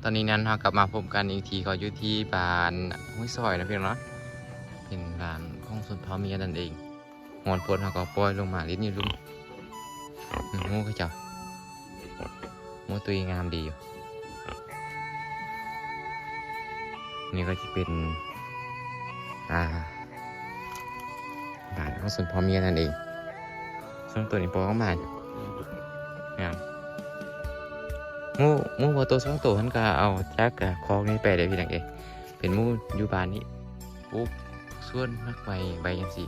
ຕອນນີ້ນັ້ນ ເຮົາກັບມາພົບກັນອີກທີ ກໍຢູ່ທີ່ບ້ານຫ້ວຍຊອຍນະພີ່ນ້ອງເນາະ ເປັນບ້ານຂອງຊົນເຜົ່າມຽນນັ້ນເອງ. ຮອດໂພດ ເຮົາກໍປ່ອຍລົງມາຫຼິ້ນຢູ່ລຸ່ມ. ອືມ ໂອ້ ເຂົາເຈົ້າ ໂອ້ ຕຸ້ຍງາມດີຢູ່. ນີ້ກໍຈະເປັນ ອ່າ ບ້ານຂອງຊົນເຜົ່າມຽນນັ້ນເອງ. ສອງໂຕນີ້ປອກອອກມາ ງາມ. ໝູ່ ໝູ່ບໍ່ໂຕສອງໂຕຫັ້ນກໍເອົາຈາກຄອກນີ້ໄປເດ້ພີ່ນ້ອງເອີຍ. ເປັນໝູ່ຢູ່ບ້ານນີ້ ປູກສວນໝາກໄມ້ໃບຈັ່ງຊີ້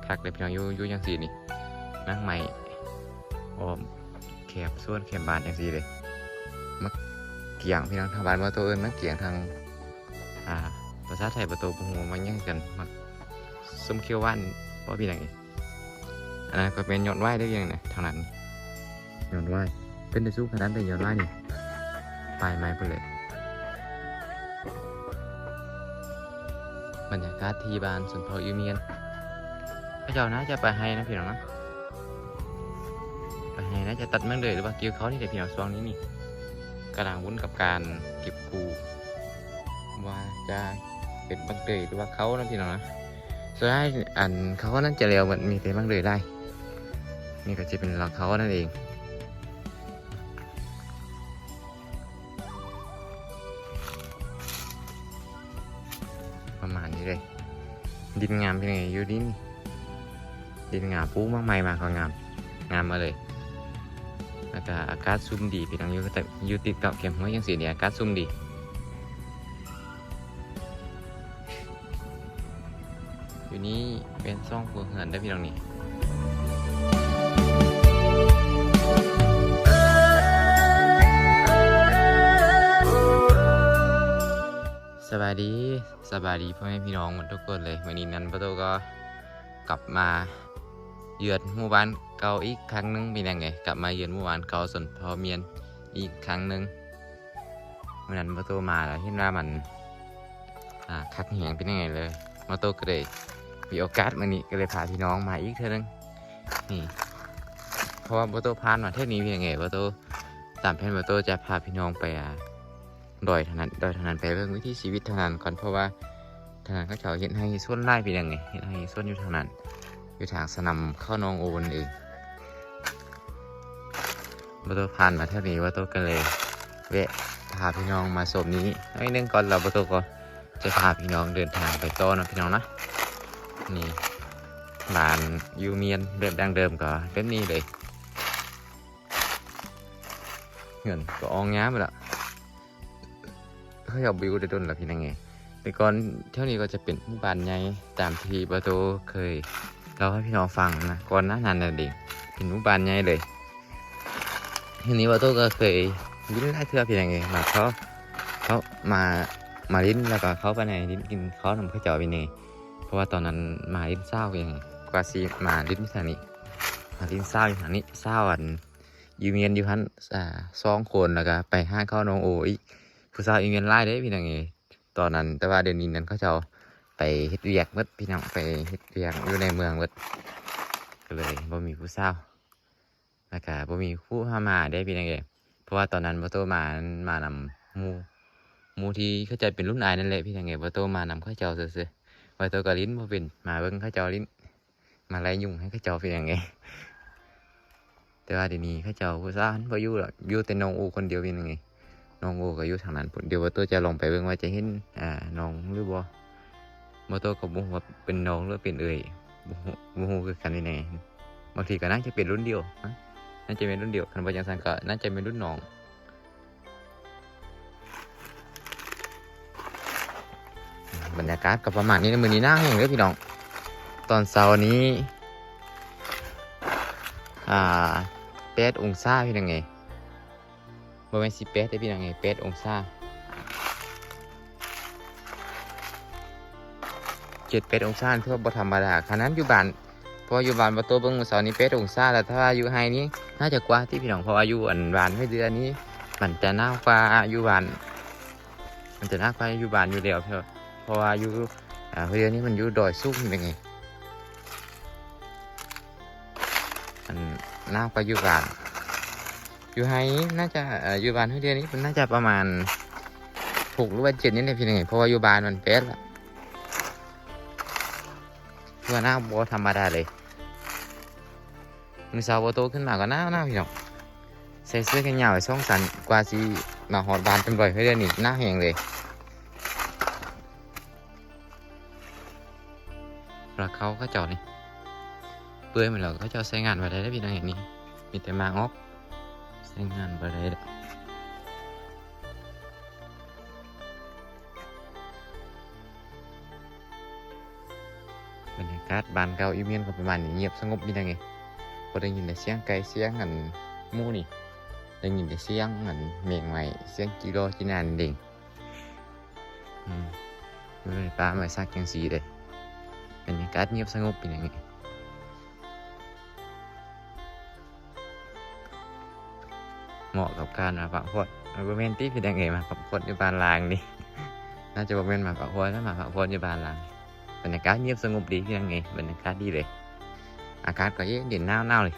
ຄັກເດ້ພີ່ນ້ອງ. ຢູ່ ຢູ່ຈັ່ງຊີ້ນີ້ ໝາກໄມ້ອ້ອມແຄມສວນແຄມບ້ານຈັ່ງຊີ້ເດ້. ໝາກກ້ຽງພີ່ນ້ອງ ທາງບ້ານບໍ່ໂຕເອີ້ນໝາກກ້ຽງ ທາງ ອ່າ ພາສາໄທບໍ່ໂຕບໍ່ຮູ້ວ່າມັນຫຍັງຄືກັນ. ໝາກສົ້ມຂຽວຫວານບໍ່ພີ່ນ້ອງເອີຍ. ອັນນັ້ນກໍແມ່ນຍອດຫວາຍເດ້ ຢູ່ທາງນັ້ນ ຍອດຫວາຍ ເປັນໄດ້ສູງຂະໜາດໃດຍອດຫວາຍນີ້ ປາຍໄມ້ພຸ້ນເລີຍ. ບັນຍາກາດທີ່ບ້ານຊົນເຜົ່າອີ່ມຽນ ເຂົາເຈົ້າໜ້າຈະໄປໄຮ່ນະພີ່ນ້ອງນະ ໄປໄຮ່ ໜ້າຈະຕັດໝາກເດືອຍ ຫຼືວ່າກ່ຽວເຂົ້ານີ້ແຫຼະພີ່ນ້ອງ. ຊ່ວງນີ້ນີ້ກຳລັງວຸ່ນກັບການເກັບກູ້ ວ່າຈະເປັນໝາກເດືອຍ ຫຼືວ່າເຂົ້ານະພີ່ນ້ອງນະ. ສ່ວນຫຼາຍອັນເຂົ້ານັ້ນຈະແລ້ວໝົດ ມີແຕ່ໝາກເດືອຍຫຼາຍ. ນີ້ກໍຈະເປັນລາເຂົ້ານັ້ນເອງ ປະມານນີ້ເດ້. ດິນງາມເປັນໄງ ຢູ່ດິນ ດິນງາມ ປູກໝາກໄມ້ມາກໍງາມ ງາມມາເລີຍ. ແລ້ວກໍອາກາດຊຸ່ມດີພີ່ນ້ອງ ຢູ່ ຢູ່ຕິດກັບແຄມຫ້ວຍຈັ່ງຊີ້ນີ້ ອາກາດຊຸ່ມດີ. ຢູ່ນີ້ແມ່ນສອງຄົວເຮືອນເດີ້ພີ່ນ້ອງນີ້. ສະບາຍດີ ສະບາຍດີພໍ່ແມ່ພີ່ນ້ອງໝົດທຸກຄົນເລີຍ. ມື້ນີ້ນັ້ນ ປະໂຕກໍກັບມາເຢືອນໝູ່ບ້ານເກົ່າອີກຄັ້ງໜຶ່ງ ເປັນຫຍັງເອີຍ ກັບມາເຢືອນໝູ່ບ້ານເກົ່າຊົນເຜົ່າມຽນອີກຄັ້ງໜຶ່ງ. ມື້ນັ້ນບໍ່ໂຕມາແລ້ວເຫັນວ່າມັນ ອ່າ ຄັກແຮງເປັນຫຍັງເລີຍ ບໍ່ໂຕກໍເລີຍມີໂອກາດ ມື້ນີ້ກໍເລີຍພາພີ່ນ້ອງມາອີກເທື່ອໜຶ່ງນີ້. ເພາະວ່າບໍ່ໂຕຜ່ານມາເທື່ອນີ້ເປັນຫຍັງເລີຍ ບໍ່ໂຕ ຕາມແຜນບໍ່ໂຕຈະພາພີ່ນ້ອງໄປ ອ່າ ດອຍທາງນັ້ນ ດອຍທາງນັ້ນ ໄປເບິ່ງວິຖີຊີວິດທາງນັ້ນກ່ອນ ເພາະວ່າທາງນັ້ນເຂົາເຈົ້າເຮັດໄຮ່ເຮັດສວນຫຼາຍ ເປັນຫຍັງເລີຍ ເຮັດໄຮ່ເຮັດສວນຢູ່ທາງນັ້ນ ຢູ່ທາງສະໜາມເຂົ້າໜອງໂອນັ້ນເອງ. ບໍ່ໂຕຜ່ານມາແຖວນີ້ ບໍ່ໂຕກໍເລີຍແວະພາພີ່ນ້ອງມາຊົມນີ້ໜ້ອຍໜຶ່ງກ່ອນ ແລ້ວບໍ່ໂຕກໍຈະພາພີ່ນ້ອງເດີນທາງໄປຕໍ່ເນາະພີ່ນ້ອງເນາະ. ນີ້ ບ້ານຢູ່ມຽນແບບດັ້ງເດີມກໍແບບນີ້ເລີຍ ເຮືອນກໍອອງງາມແລ້ວ. ເຂົາເຈົ້າບໍ່ຢູ່ໄດ້ດົນແລ້ວພີ່ນ້ອງເອີຍ. ແຕ່ກ່ອນແຖວນີ້ກໍຈະເປັນໝູ່ບ້ານໃຫຍ່ ຕາມທີ່ບໍ່ໂຕເຄີຍເລົ່າໃຫ້ພີ່ນ້ອງຟັງນະ ກ່ອນໜ້ານັ້ນນັ້ນເດ້ ເປັນໝູ່ບ້ານໃຫຍ່ເລີຍ. ທີນີ້ບໍ່ໂຕກໍເຄີຍຫຼິ້ນຫຼາຍເທື່ອພີ່ນ້ອງເອີຍ ມາເຂົ້າ ເຂົ້າມາ ມາຫຼິ້ນ ແລ້ວກໍເຂົ້າໄປໃນຫຼິ້ນ ກິນເຂົ້ານຳເຂົາເຈົ້າພີ່ນ້ອງເອີຍ. ເພາະວ່າຕອນນັ້ນມາຫຼິ້ນສາວພີ່ນ້ອງເອີຍ ກວ່າຊິມາຫຼິ້ນຢູ່ທາງນີ້ ມາຫຼິ້ນສາວຢູ່ທາງນີ້ ສາວອັນ ຢູ່ມຽນຢູ່ຫັ້ນ ອ່າ ສອງຄົນ ແລ້ວກໍໄປຫາເຂົ້າໜອງໂອອີກ ຜູ້ສາວຢູ່ມຽນຫຼາຍເດ້ພີ່ນ້ອງເອີຍ ຕອນນັ້ນ. ແຕ່ວ່າດຽວນີ້ນັ້ນເຂົາເຈົ້າໄປເຮັດວຽກເບິດພີ່ນ້ອງ ໄປເຮັດວຽກຢູ່ໃນເມືອງເບິດ ກໍເລີຍບໍ່ມີຜູ້ສາວ ແລ້ວກໍບໍ່ມີຜູ້ພາມາເດ້ພີ່ນ້ອງເອີຍ. ເພາະວ່າຕອນນັ້ນບໍ່ໂຕມາ ມານຳໝູ່ ໝູ່ທີ່ເຂົາເຈົ້າເປັນລຸ້ນອ້າຍນັ້ນແຫຼະພີ່ນ້ອງເອີຍ ບໍ່ໂຕມານຳເຂົາເຈົ້າຊື່ໆ. ບໍ່ໂຕກໍຫຼິ້ນບໍ່ເປັນ ມາເບິ່ງເຂົາເຈົ້າຫຼິ້ນ ມາໄລ່ຍຸງໃຫ້ເຂົາເຈົ້າເປັນຫຍັງເດ. ແຕ່ວ່າດຽວນີ້ເຂົາເຈົ້າຜູ້ສາວຫັ້ນບໍ່ຢູ່ແລ້ວ ຢູ່ແຕ່ນ້ອງໂອຄົນດຽວເປັນຫຍັງເດ. ນ້ອງໂອກໍຢູ່ທາງນັ້ນພຸ້ນ ດຽວບໍ່ໂຕຈະລອງໄປເບິ່ງວ່າຈະເຫັນ ອ່າ ນ້ອງຫຼືບໍ່. ບໍ່ໂຕກໍບໍ່ຮູ້ວ່າເປັນນ້ອງຫຼືເປັນເອື້ອຍ ບໍ່ຮູ້ ບໍ່ຮູ້ຄືກັນແນ່. ບາງທີກໍໜ້າຈະເປັນລຸ້ນດຽວນະ ໜ້າຈະເປັນລຸ້ນດຽວ ຄັນບໍ່ຈັ່ງຊັ້ນກໍໜ້າຈະເປັນລຸ້ນນ້ອງ. ບັນຍາກາດກໍປະມານນີ້ ມື້ນີ້ໜາວແຮງເດີພີ່ນ້ອງ. ຕອນເຊົ້ານີ້ ອ່າ ແປດອົງສາພີ່ນ້ອງເອີຍ ບໍ່ແມ່ນສິບແປດເດີພີ່ນ້ອງເອີຍ ແປດອົງສາ ເຈັດແປດອົງສາ ຖືວ່າບໍ່ທຳມະດາ. ຂະໜາດຢູ່ບ້ານ ເພາະວ່າຢູ່ບ້ານບໍ່ໂຕເບິ່ງມື້ເຊົ້ານີ້ແປດອົງສາແລ້ວ ຖ້າວ່າຢູ່ໄຮ່ນີ້ໜ້າຈະກວ່າຕິພີ່ນ້ອງ ເພາະວ່າຢູ່ອັນບ້ານຫ້ວຍເດືອນີ້ມັນຈະໜາວກວ່າຢູ່ບ້ານ ມັນຈະໜາວກວ່າຢູ່ບ້ານຢູ່ແລ້ວ ເພາະ ເພາະວ່າຢູ່ ອ່າ ຫ້ວຍເດືອນີ້ມັນຢູ່ດອຍສູງເປັນຫຍັງ ມັນໜາວກວ່າຢູ່ບ້ານ. ຢູ່ໄຮ່ໜ້າຈະ ເອີ ຢູ່ບ້ານຫ້ວຍເດືອນີ້ມັນໜ້າຈະປະມານ ຫົກ ຫຼືວ່າ ເຈັດ ນີ້ແຫຼະພີ່ນ້ອງເອີຍ ເພາະວ່າຢູ່ບ້ານມັນ ແປດ ລະ ຖືວ່າໜາວບໍ່ທຳມະດາເລີຍ. ມື້ເຊົ້າບໍ່ໂຕຂຶ້ນມາກໍໜາວໆ ພີ່ນ້ອງ ໃສ່ເສື້ອແຂນຍາວໄວ້ສອງຊັ້ນ ກວ່າຊິມາຮອດບ້ານເປັນຮ້ອຍເທື່ອນີ້ ໜາວແຮງເລີຍ. ລະເຂົາ ເຂົາເຈົ້ານີ້ເປື່ອຍໝົດແລ້ວ ເຂົາເຈົ້າໃຊ້ງານບໍ່ໄດ້ເດ້ພີ່ນ້ອງເອີຍ ນີ້ມີແຕ່ໝາກອອກ ໃຊ້ງານບໍ່ໄດ້ເດ້. ບັນຍາກາດບ້ານເກົ່າອີ່ມຽນກໍປະມານນີ້ ງຽບສະຫງົບ ມີຫຍັງເອີຍ ບໍ່ໄດ້ຍິນແຕ່ສຽງໄກ່ ສຽງອັນໝູນີ້ ໄດ້ຍິນແຕ່ສຽງອັນແມງໄມ້ ສຽງຈີລໍຈີນານເດ້ງ. ອືມ ບໍ່ໄດ້ປາໄມ້ສັກຈັ່ງຊີ້ເດ້ ບັນຍາກາດງຽບສະຫງົບ ເປັນຫຍັງນີ້ ເໝາະກັບການມາພັກຜ່ອນ. ເອີ ບໍ່ແມ່ນຕິ ເປັນຫຍັງເອີຍ ມາພັກຜ່ອນຢູ່ບ້ານລ້າງນີ້ ໜ້າຈະບໍ່ແມ່ນມາພັກຜ່ອນນະ ມາພັກຜ່ອນຢູ່ບ້ານລ້າງ. ບັນຍາກາດງຽບສະຫງົບດີ ເປັນຫຍັງເອີຍ ບັນຍາກາດດີເລີຍ ອາກາດກໍເຢັນໆ ໜາວໆ ເລີຍ.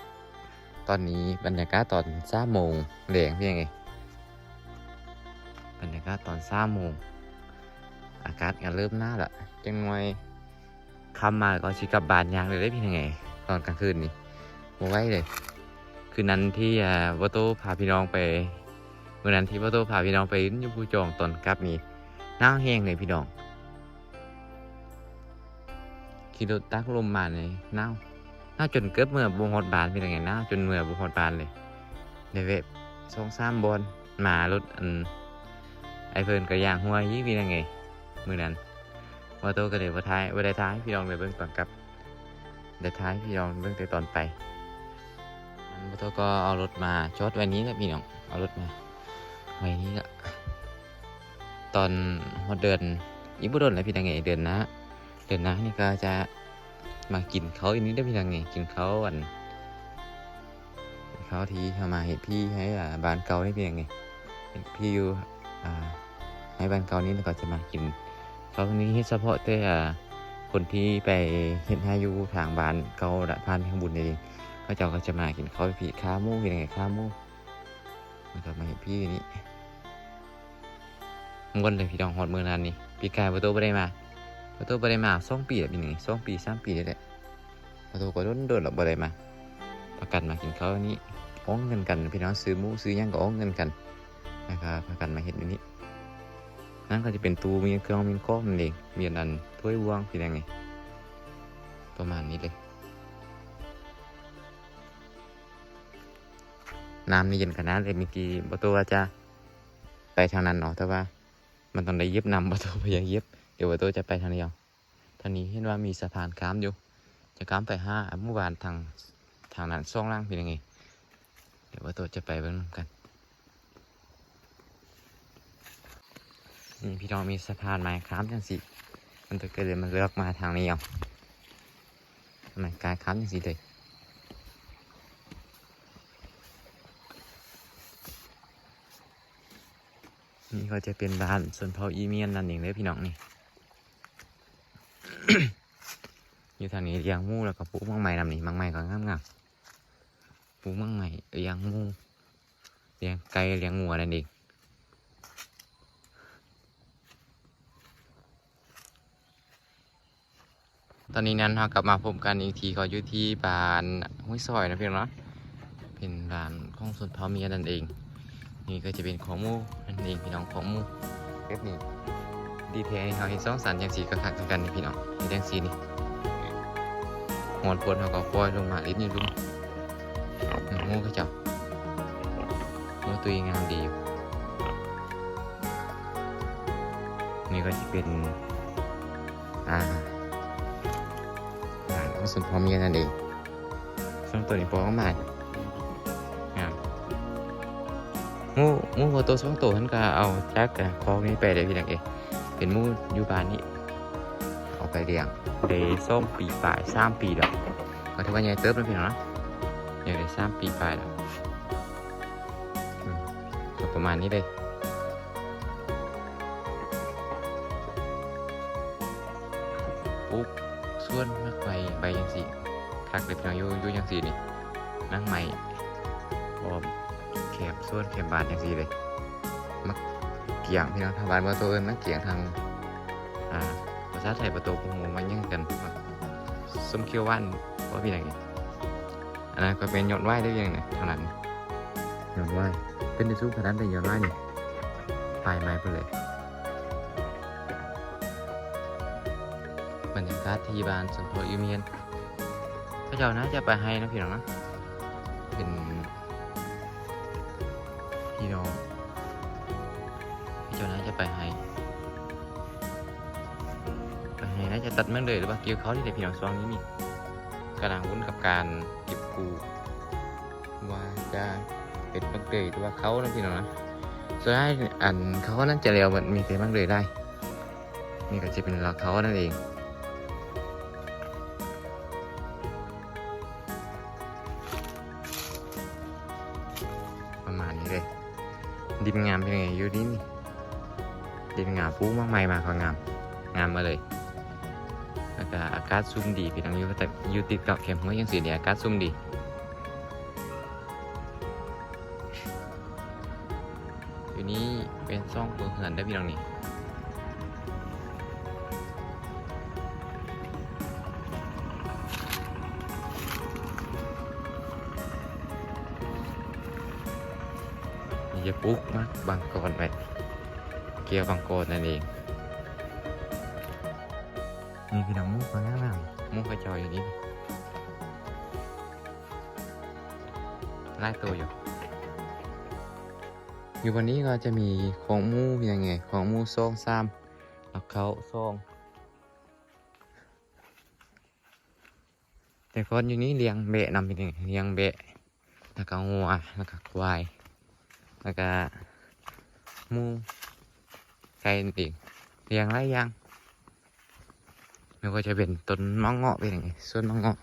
ຕອນນີ້ບັນຍາກາດຕອນສາມໂມງແລງ ເປັນຫຍັງເອີຍ ບັນຍາກາດຕອນສາມໂມງ ອາກາດກໍເລີ່ມໜາວລະ ຈັກໜ່ອຍ ຄ່ຳມາກໍຊິກັບບ້ານຍາກເລີຍເດ້ພີ່ນ້ອງເອີຍ ຕອນກາງຄືນນີ້ບໍ່ໄຫວເລີຍ. ຄືນນັ້ນທີ່ ອ່າ ບໍ່ໂຕພາພີ່ນ້ອງໄປ ມື້ນັ້ນທີ່ບໍ່ໂຕພາພີ່ນ້ອງໄປຫຼິ້ນຢູ່ພູຈອງ ຕອນກັບນີ້ໜາວແຮງເລີຍພີ່ນ້ອງ ຂີ່ລົດຕາກລົມມານີ້ໜາວ ໜາວຈົນເກືອບເມືອບໍ່ຮອດບ້ານ ເປັນຫຍັງ ໜາວຈົນເມືອບໍ່ຮອດບ້ານເລີຍ. ໄດ້ແວະສອງສາມບ່ອນ ມາລົດອັນ ອ້າຍເພິ່ນກໍຢ່າງຫົວອີກ ເປັນຫຍັງເອີຍ ມື້ນັ້ນ ບໍ່ໂຕກໍເລີຍບໍ່ຖ່າຍ ບໍ່ໄດ້ຖ່າຍໃຫ້ພີ່ນ້ອງໄດ້ເບິ່ງຕອນກັບ ໄດ້ຖ່າຍໃຫ້ພີ່ນ້ອງເບິ່ງແຕ່ຕອນໄປ. ອັນ ບໍ່ໂຕກໍເອົາລົດມາຈອດໄວ້ນີ້ລະພີ່ນ້ອງ ເອົາລົດມາໄວ້ນີ້ລະ. ຕອນຮອດເດືອນ ອີກບໍ່ດົນແລ້ວພີ່ນ້ອງເອີຍ ເດືອນໜ້າ ເດືອນໜ້ານີ້ກໍຈະມາກິນເຂົ້າຢູ່ນີ້ເດີພີ່ນ້ອງເອີຍ ກິນເຂົ້າອັນ ເຂົ້າທີ່ເຮົາມາເຮັດພິທີໃຫ້ ອ່າ ບ້ານເກົ່ານີ້ ເປັນຫຍັງນີ້ ເຮັດພິທີຢູ່ ອ່າ ໃຫ້ບ້ານເກົ່ານີ້ ແລ້ວກໍຈະມາກິນເຂົ້ານີ້ ເຮັດສະເພາະແຕ່ ອ່າ ຄົນທີ່ໄປເຮັດໃຫ້ຢູ່ທາງບ້ານເກົ່າ ລະຜ່ານທາງບຸນນີ້ ເຂົາເຈົ້າກໍຈະມາກິນເຂົ້າພີ້ ຂາໝູ ເຮັດຫຍັງຂາໝູ ແລ້ວກໍມາເຮັດພີ້ນີ້. ມ່ວນເລີຍພີ່ນ້ອງ ຮອດມື້ນັ້ນນີ້ ປີກາຍບໍ່ໂຕບໍ່ໄດ້ມາ ບໍ່ໂຕບໍ່ໄດ້ມາສອງປີແລ້ວ ປີນີ້ສອງປີສາມປີນີ້ແຫຼະ ບໍ່ໂຕກໍດົນໆ ແລ້ວບໍ່ໄດ້ມາ. ພາກັນມາກິນເຂົ້ານີ້ ອອກເງິນກັນພີ່ນ້ອງ ຊື້ໝູຊື້ຫຍັງກໍອອກເງິນກັນ ແລ້ວກໍພາກັນມາເຮັດຢູ່ນີ້. ນັ້ນກໍຈະເປັນຕູ້ມີເຄື່ອງມີຂອງນັ້ນເອງ ມີອັນນັ້ນຖ້ວຍບ່ວງ ເປັນຫຍັງນີ້ ປະມານນີ້ເລີຍ. ນ້ຳນີ້ເຢັນຂະໜາດເລີຍ ເມື່ອກີ້ບໍ່ໂຕວ່າຈະໄປທາງນັ້ນເນາະ ແຕ່ວ່າມັນຕ້ອງໄດ້ຢຽບນ້ຳ ບໍ່ໂຕບໍ່ຢາກຢຽບ ດຽວບໍ່ໂຕຈະໄປທາງນີ້ເອົາ. ທາງນີ້ເຫັນວ່າມີສະພານຂ້າມຢູ່ ຈະຂ້າມໄປຫາໝູ່ບ້ານທາງ ທາງນັ້ນສອງຫຼັງ ເປັນຫຍັງນີ້ ດຽວບໍ່ໂຕຈະໄປເບິ່ງນຳກັນ. ນີ້ພີ່ນ້ອງ ມີສະພານໄມ້ຂ້າມຈັ່ງຊີ້ ມັນກໍເລີຍມາເລືອກມາທາງນີ້ເອົາ ໄມ້ກາຍຂ້າມຈັ່ງຊີ້ເລີຍ. ນີ້ກໍຈະເປັນບ້ານຊົນເຜົ່າອີ່ມຽນນັ້ນເອງເດີພີ່ນ້ອງນີ້. ຢູ່ທາງນີ້ລ້ຽງໝູ ແລ້ວກໍປູກໝາກໄມ້ນຳນີ້ ໝາກໄມ້ກໍງາມໆ ປູກໝາກໄມ້ ລ້ຽງໝູ ລ້ຽງໄກ່ ລ້ຽງງົວນັ້ນເອງ. ຕອນນີ້ນັ້ນ ເຮົາກັບມາພົບກັນອີກທີ ກໍຢູ່ທີ່ບ້ານຫ້ວຍຊອຍນະພີ່ນ້ອງເນາະ ເປັນບ້ານຂອງຊົນເຜົ່າມຽນນັ້ນເອງ. ນີ້ກໍຈະເປັນຄອກໝູນັ້ນເອງພີ່ນ້ອງ ຄອກໝູແບບນີ້. ດີແທ້ນີ້ ເຮົາເຮັດສອງຊັ້ນຈັ່ງຊີ້ກໍຄັກຄືກັນນີ້ພີ່ນ້ອງ ເຮັດຈັ່ງຊີ້ນີ້ ຮອດຝົນເຮົາກໍປ່ອຍລົງມາຫຼິ້ນຢູ່ລຸ່ມ. ໝູເຂົາເຈົ້າ ໝູຕຸ້ຍງາມດີຢູ່. ນີ້ກໍຈະເປັນ ອ່າ ບ້ານຂອງຊົນເຜົ່າມຽນນັ້ນເອງ. ສອງໂຕນີ້ພໍງາມ ງາມ. ໝູ ໝູຫົວໂຕສອງໂຕຫັ້ນກໍເອົາຈາກຄອກນີ້ໄປເດ້ພີ່ນ້ອງເອີຍ ເປັນໝູຢູ່ບ້ານນີ້ ເອົາໄປລ້ຽງໄດ້ສອງປີປາຍ ສາມປີແລ້ວ ກໍຖືວ່າໃຫຍ່ເຕີບແລ້ວພີ່ນ້ອງເນາະ ໃຫຍ່ໄດ້ສາມປີປາຍແລ້ວ. ອືມ ກໍປະມານນີ້ເດ້. ປູກສວນໝາກໄຟ ໄປຈັ່ງຊີ້ ຄັກເດ້ພີ່ນ້ອງ ຢູ່ ຢູ່ຈັ່ງຊີ້ນີ້ ໝາກໄມ້ອ້ອມແຄມສວນແຄມບ້ານຈັ່ງຊີ້ເດ້. ໝາກ ກຽງ ພີ່ນ້ອງ. ທາງບ້ານບໍ່ໂຕເອີ້ນໝາກກຽງ ທາງ ອ່າ ພາສາໄທບໍ່ໂຕບໍ່ຮູ້ວ່າຫຍັງຄືກັນ. ສົ້ມຂຽວຫວານບໍ່ ພີ່ນ້ອງເອີຍ. ອັນນັ້ນກໍແມ່ນຍອດຫວາຍເດ້ ພີ່ນ້ອງເອີຍ. ທາງນັ້ນຍອດຫວາຍ ຂຶ້ນໄດ້ສູງຂະໜາດໃດຍອດຫວາຍນີ້ ປາຍໄມ້ພຸ້ນເລີຍ. ບັນຍາກາດທີ່ບ້ານສົມໂພດ ຢູ່ເມືອງ ເຂົາເຈົ້າໜ້າຈະໄປໄຮ່ເນາະ ພີ່ນ້ອງເນາະ. ເປັນ ພີ່ນ້ອງ ເຂົາເຈົ້າໜ້າຈະໄປໄຮ່ ໄປໄຮ່ ໜ້າຈະຕັດໝາກເດືອຍ ຫຼືວ່າກ່ຽວເຂົ້ານີ້ແຫຼະ ພີ່ນ້ອງ. ຊ່ວງນີ້ນີ້ກຳລັງວຸ່ນກັບການເກັບກູ້ ວ່າຈະເປັນໝາກເດືອຍ ຫຼືວ່າເຂົ້ານະ ພີ່ນ້ອງນະ. ສ່ວນຫຼາຍອັນເຂົ້ານັ້ນຈະແລ້ວໝົດ ມີແຕ່ໝາກເດືອຍຫຼາຍ. ນີ້ກໍຈະເປັນລາວເຂົ້ານັ້ນເອງ ປະມານນີ້ເດ້. ດິນງາມເປັນຫຍັງ ຢູ່ດິນນີ້ ດິນງາມ ປູກໝາກໄມ້ມາກໍງາມ ງາມມາເລີຍ. ແລ້ວກໍອາກາດຊຸ່ມດີ ພີ່ນ້ອງ ຢູ່ ຢູ່ຕິດກັບແຄມຫ້ວຍຈັ່ງຊີ້ນີ້ ອາກາດຊຸ່ມດີ. ຢູ່ນີ້ເປັນຊ່ອງຄົວເຮືອນເດີ ພີ່ນ້ອງນີ້. ນີ້ຈະປູກໝາກບາງກອນໄວ້ ແກ້ວບາງກອນນັ້ນເອງ. ນີ້ ພີ່ນ້ອງ ໝູກໍງາມໆ ໝູເຂົາເຈົ້າຢູ່ນີ້ ຫຼາຍໂຕຢູ່. ຢູ່ບ່ອນນີ້ກໍຈະມີຄອກໝູ ມີຫຍັງແດ່ ຄອກໝູສອງສາມ ແລ້ວເຂົ້າສອງ. ແຕ່ກ່ອນຢູ່ນີ້ລ້ຽງແບະນຳ ມີຫຍັງ ລ້ຽງແບະ ແລ້ວກໍງົວ ແລ້ວກໍຄວາຍ ແລ້ວກໍໝູ ໄກ່ນັ້ນເອງ ລ້ຽງຫຼາຍຢ່າງ. ແລ້ວກໍຈະເປັນຕົ້ນໝາກເງາະ ເປັນຫຍັງ ສວນໝາກເງາະ.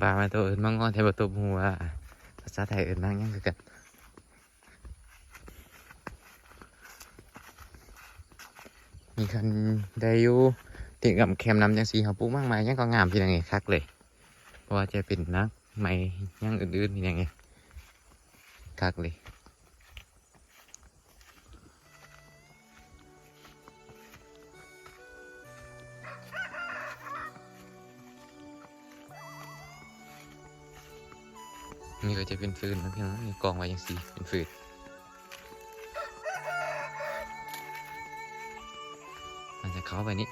ບາງໂຕເອີ້ນໝາກເງາະ ແຕ່ບໍ່ຕົວຮູ້ວ່າພາສາໄທເອີ້ນໝາກຫຍັງຄືກັນ. ນີ້ຄັນໄດ້ຢູ່ຕິດກັບແຄມນ້ຳຈັ່ງຊີ້ ເຮົາປູກໝາກໄມ້ຫຍັງກໍງາມ ພີ່ນ້ອງເອີຍ ຄັກເລີຍ. ບໍ່ວ່າຈະເປັນໝາກໄມ້ຫຍັງອື່ນໆ ພີ່ນ້ອງເອີຍ ຄັກເລີຍ. ນີ້ກໍຈະເປັນຟືນນະ ພີ່ນ້ອງ ນີ້ກອງໄວ້ຈັ່ງຊີ້ ເປັນຟືນ. ມັນຈະເຂົ້າໄປນີ້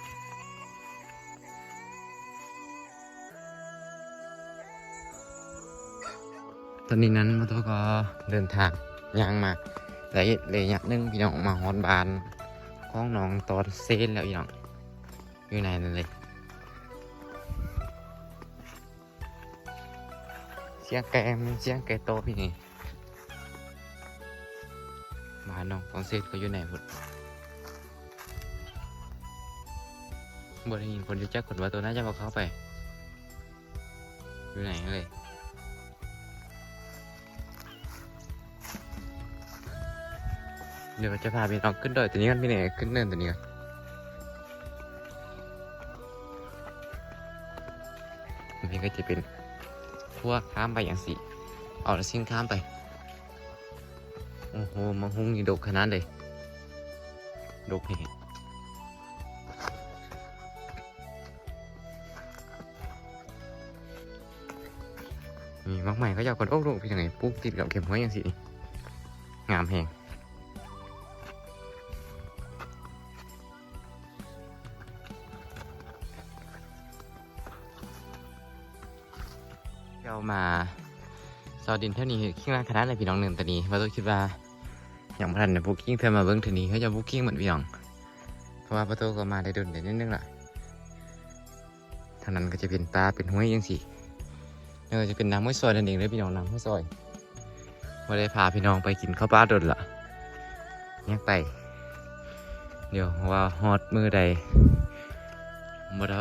ຕອນນີ້ນັ້ນ ມາໂຕກໍເດີນທາງຍ່າງມາໄດ້ໄລຍະໜຶ່ງ ພີ່ນ້ອງ ມາຮອດບ້ານຂອງນ້ອງຕອນເຊນແລ້ວ ພີ່ນ້ອງ ຢູ່ໃນນັ້ນເລີຍ. ສຽງແກ ແມ່ນສຽງແກໂຕ ພີ່ນ້ອງ. ບ້ານນ້ອງຕອນເຊນກໍຢູ່ໃນພຸ້ນ ບໍ່ໄດ້ຍິນຄົນ ຢູ່ຈັກຄົນວ່າໂຕໜ້າຈະບໍ່ເຂົ້າໄປ ຢູ່ໃນຫັ້ນເລີຍ. ດຽວຈະພາພີ່ນ້ອງຂຶ້ນດອຍຕົວນີ້ກ່ອນ ພີ່ນ້ອງ ຂຶ້ນເນີນຕົວນີ້ກ່ອນ. ນີ້ກໍຈະເປັນຂົວຂ້າມໄປຈັ່ງຊີ້ ເອົາລະຊິງຂ້າມໄປ. ໂອ້ໂຫ ໝາກຫຸ່ງນີ້ດົກຂະໜາດເລີຍ ດົກແຮງ. ນີ້ໝາກໄມ້ເຂົາເຈົ້າກໍດົກໆ ເປັນຫຍັງ ປູກຕິດກັບແຄມຫ້ວຍຈັ່ງຊີ້ ງາມແຮງ. ເຈົ້າມາຊອກດິນແຖວນີ້ ເຮັດຄີງຫຼາຍຂະໜາດໃດ ພີ່ນ້ອງ. ເນີນຕານີ້ ບໍ່ໂຕຄິດວ່າຍັງບໍ່ທັນໄດ້ບຸກກິ້ງ ເທື່ອມາເບິ່ງເທື່ອນີ້ ເຂົາເຈົ້າບຸກກິ້ງໝົດ ພີ່ນ້ອງ. ເພາະວ່າບໍ່ໂຕກໍມາໄດ້ດົນໄດ້ໜ້ອຍໜຶ່ງລະ. ທາງນັ້ນກໍຈະເປັນປ່າເປັນຫ້ວຍຈັ່ງຊີ້ ແລ້ວກໍຈະເປັນນ້ຳຫ້ວຍຊອຍນັ້ນເອງເດີ ພີ່ນ້ອງ ນ້ຳຫ້ວຍຊອຍ. ບໍ່ໄດ້ພາພີ່ນ້ອງໄປກິນເຂົ້າປ່າດົນລະ ຍາກໄປ. ດຽວວ່າຮອດມື້ໃດ ບໍ່ໄດ້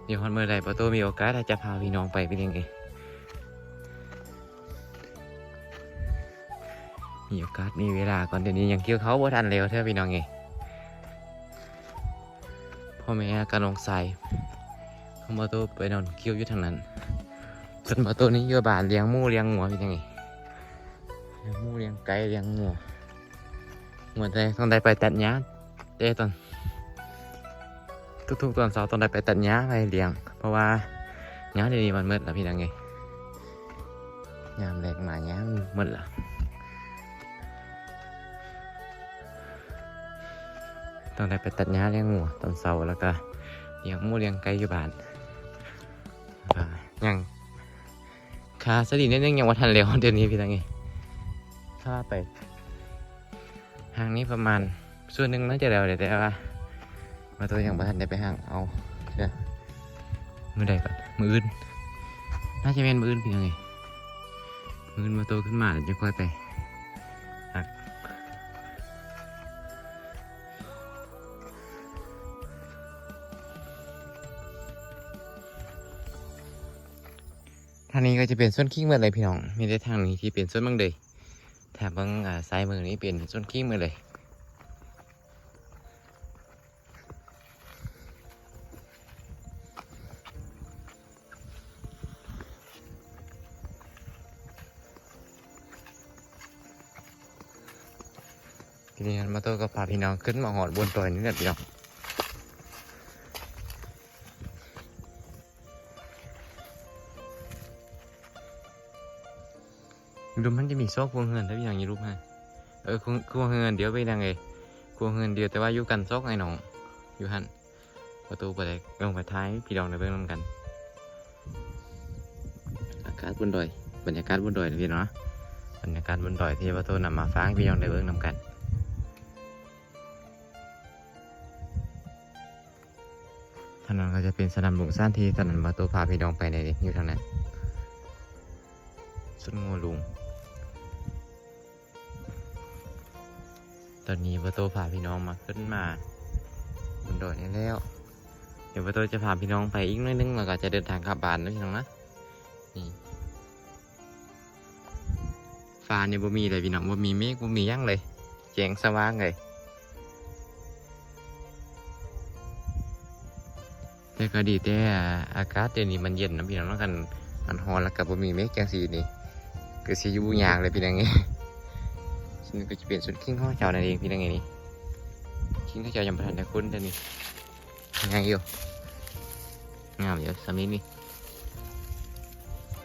ດຽວຮອດມື້ໃດ ບໍ່ໂຕມີໂອກາດ ຈະພາພີ່ນ້ອງໄປ ພີ່ນ້ອງເອີຍ. ມີໂອກາດມີເວລາກ່ອນ ດຽວນີ້ຍັງກ່ຽວເຂົ້າບໍ່ທັນແລ້ວເທື່ອ ພີ່ນ້ອງເອີຍ. ພໍ່ແມ່ກັບນ້ອງຊາຍຂອງບໍ່ໂຕໄປນອນກ່ຽວຢູ່ທາງນັ້ນ ສ່ວນບໍ່ໂຕນີ້ຢູ່ບ້ານລ້ຽງໝູລ້ຽງງົວ ພີ່ນ້ອງເອີຍ. ລ້ຽງໄກ່ລ້ຽງງົວ ມື້ໃດຕ້ອງໄດ້ໄປຕັດຫຍ້າ ແຕ່ຕອນ ທຸກໆຕອນເຊົ້າຕ້ອງໄດ້ໄປຕັດຫຍ້າໄວ້ລ້ຽງ ເພາະວ່າຫຍ້າດຽວນີ້ມັນໝົດລະພີ່ນ້ອງເອີຍ ຍາມແລ້ງມາຫຍ້າມັນໝົດລະ ຕ້ອງໄດ້ໄປຕັດຫຍ້າລ້ຽງງົວຕອນເຊົ້າ ແລ້ວກະລ້ຽງໝູລ້ຽງໄກ່ຢູ່ບ້ານ ແລ້ວກະຍັງ ຄາສະດີນິດໜຶ່ງ ຍັງບໍ່ທັນແລ້ວ ດຽວນີ້ພີ່ນ້ອງເອີຍ ຖ້າໄປ ຫ້າງນີ້ປະມານສ່ວນໜຶ່ງໜ້າຈະແລ້ວແຫຼະ ແຕ່ວ່າ ວ່າໂຕຍັງບໍ່ທັນໄດ້ໄປຫ້າງເອົາເທື່ອ ມື້ໃດກໍ ມື້ອື່ນ ໜ້າຈະແມ່ນມື້ອື່ນພີ່ນ້ອງເອີຍ ມື້ອື່ນວ່າໂຕຂຶ້ນມາແລ້ວຈະຄ່ອຍໄປຮັກ. ທາງນີ້ກໍຈະເປັນສວນຄີງໝົດເລີຍພີ່ນ້ອງ ມີແຕ່ທາງນີ້ທີ່ເປັນສວນໝາກເດຍ ຖ້າເບິ່ງ ອາ ຊ້າຍມືນີ້ເປັນສວນຄີງໝົດເລີຍ. ທີນີ້ມາໂຕກໍພາພີ່ນ້ອງຂຶ້ນມາຮອດບົນດອຍນີ້ແຫຼະພີ່ນ້ອງ. ລຸ່ມມັນຈະມີຊອກຄົວເຮືອນເດ້ ຢູ່ລຸ່ມຫັ້ນ ເອີ ຄົວ ຄົວເຮືອນດຽວໄປທາງເອ ຄົວເຮືອນດຽວ ແຕ່ວ່າຢູ່ກັນຊອກອ້າຍນ້ອງ ຢູ່ຫັ້ນ ປະຕູບໍ່ໄດ້ລົງໄປຖ່າຍ ພີ່ນ້ອງໄດ້ເບິ່ງນຳກັນ. ອາກາດບົນດອຍ ບັນຍາກາດບົນດອຍນະພີ່ນ້ອງ ບັນຍາກາດບົນດອຍທີ່ປະຕູນຳມາຝາກໃຫ້ພີ່ນ້ອງໄດ້ເບິ່ງນຳກັນ. ທາງນັ້ນກໍຈະເປັນສະໜາມຫຼວງ ສະຖານທີ່ຕອນນັ້ນບ່າວໂຕພາພີ່ນ້ອງໄປໃນ ຢູ່ທາງນັ້ນ ສວນງົວຫຼວງ. ຕອນນີ້ບ່າວໂຕພາພີ່ນ້ອງມາ ຂຶ້ນມາບົນດອຍນີ້ແລ້ວ ດຽວບ່າວໂຕຈະພາພີ່ນ້ອງໄປອີກໜ້ອຍໜຶ່ງ ແລ້ວກໍຈະເດີນທາງກັບບ້ານເນາະພີ່ນ້ອງນະ. ນີ້ ຟ້ານີ້ບໍ່ມີເລີຍພີ່ນ້ອງ ບໍ່ມີເມກ ບໍ່ມີຫຍັງເລີຍ ແຈ້ງສະຫວ່າງເລີຍ ແຕ່ກໍດີແຕ່ອາກາດດຽວນີ້ມັນເຢັນນະພີ່ນ້ອງເນາະ ຄັນມັນຮ້ອນແລ້ວກໍບໍ່ມີເມກຈັ່ງຊີ້ນີ້ ຄືຊິຢູ່ຍາກເລີຍພີ່ນ້ອງເອີຍ. ສ່ວນນີ້ກໍຈະເປັນສວນຄີງຂອງເຂົາເຈົ້ານັ້ນເອງພີ່ນ້ອງເອີຍ ນີ້ ຄີງເຂົາເຈົ້າຍັງບໍ່ທັນໄດ້ຂຸດເທື່ອນີ້ ຍັງຢູ່ ງາມຢູ່ສ່ຳນີ້ນີ້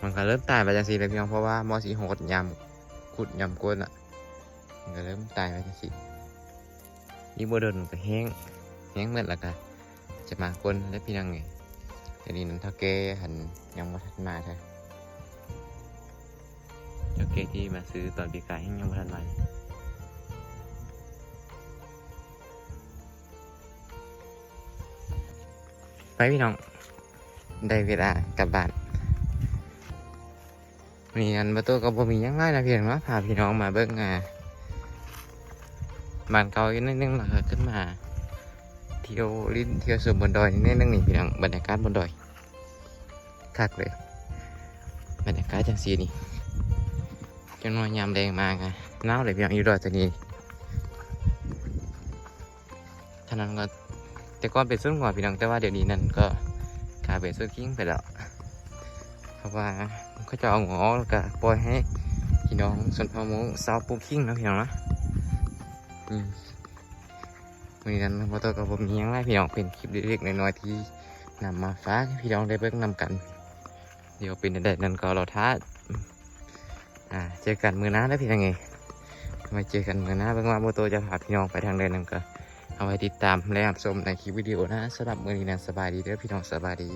ມັນກໍເລີ່ມຕາຍໄປຈັ່ງຊີ້ແຫຼະພີ່ນ້ອງ ເພາະວ່າມໍຊິຮອດຍາມຂຸດຍາມກົນລະ ມັນກໍເລີ່ມຕາຍໄປຈັ່ງຊີ້ ອີກບໍ່ດົນມັນກໍແຫ້ງ ແຫ້ງໝົດລະກະຈະມາກົນແລ້ວພີ່ນ້ອງເອີຍ. ດຽວນີ້ນັ້ນເຖົ້າແກ່ຫັ້ນຍັງບໍ່ທັນມາເທື່ອ ເຖົ້າແກ່ທີ່ມາຊື້ຕອນປີກາຍຍັງບໍ່ທັນມາ. ໄປພີ່ນ້ອງ ໄດ້ເວລາກັບບ້ານ. ມື້ນີ້ນັ້ນບ່າວໂຕກໍບໍ່ມີຫຍັງຫຼາຍນະພີ່ນ້ອງເນາະ ພາພີ່ນ້ອງມາເບິ່ງ ອ່າ ບ້ານເກົ່າອີກໜ້ອຍໜຶ່ງ ແລ້ວກໍຂຶ້ນມາທ່ຽວຫຼິ້ນທ່ຽວຊົມບົນດອຍໜ້ອຍໜຶ່ງນີ້ພີ່ນ້ອງ ບັນຍາກາດບົນດອຍ ຄັກເລີຍ ບັນຍາກາດຈັ່ງຊີ້ນີ້. ຈັກໜ້ອຍຍາມແລງມາກໍໜາວເລີຍພີ່ນ້ອງ ຢູ່ດອຍຕົວນີ້. ທາງນັ້ນກໍແຕ່ກ່ອນເປັນສວນງົວພີ່ນ້ອງ ແຕ່ວ່າດຽວນີ້ນັ້ນກໍກາຍເປັນສວນຄີງໄປແລ້ວ ເພາະວ່າເຂົາເຈົ້າເອົາງົວອອກ ແລ້ວກໍປ່ອຍໃຫ້ພີ່ນ້ອງຊົນເຜົ່າມົ້ງເຊົ່າປູກຄີງເນາະພີ່ນ້ອງເນາະ. ອືມ ມື້ນີ້ນັ້ນບ່າວໂຕກໍບໍ່ມີຫຍັງຫຼາຍພີ່ນ້ອງ ເປັນຄລິບເລັກໆນ້ອຍໆທີ່ນຳມາຝາກໃຫ້ພີ່ນ້ອງໄດ້ເບິ່ງນຳກັນ. ດຽວເປັນແນວໃດນັ້ນກໍລໍຖ້າ ອ່າ ເຈີກັນມື້ໜ້າເດີພີ່ນ້ອງເອີຍ ໄວ້ເຈີກັນມື້ໜ້າ ເບິ່ງວ່າບ່າວໂຕຈະພາພີ່ນ້ອງໄປທາງໃດນັ້ນ ກໍເອົາໄວ້ຕິດຕາມ ແລະ ຮັບຊົມໃນຄລິບວິດີໂອໜ້າ. ສຳລັບມື້ນີ້ນັ້ນ ສະບາຍດີເດີພີ່ນ້ອງ ສະບາຍດີ.